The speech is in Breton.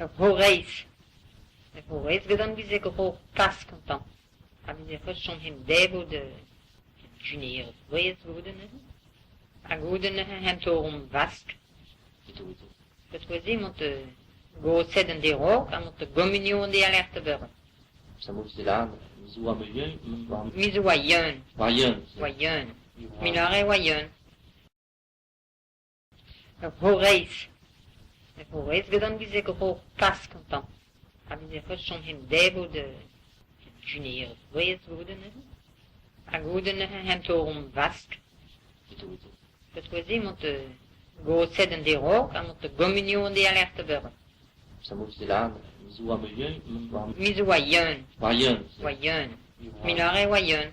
Ur c'horaiz. Ur c'horaiz gant an veze gro Pask gantañ. Ha veze c'hoazh chom hep devo da junerezh gwez goude neuze. Ha goude neuze hent toromp vask. Petra emañ goset an dez-raok emañ gomunioù an dez war beure. Miz oa Yeun. Oa Yeun. Milare oa Yeun. Ur c'horaiz. Ur c'horaiz gant an veze gro Pask gantañ. Ha veze c'hoazh chom hep devo da junerezh gwez goude neuze. Ha goude neuze hent toromp vask. Petra emañ goset an dez-raok emañ gomunioù an dez war beure. Miz oa Yeun. Oa Yeun. Milare oa Yeun.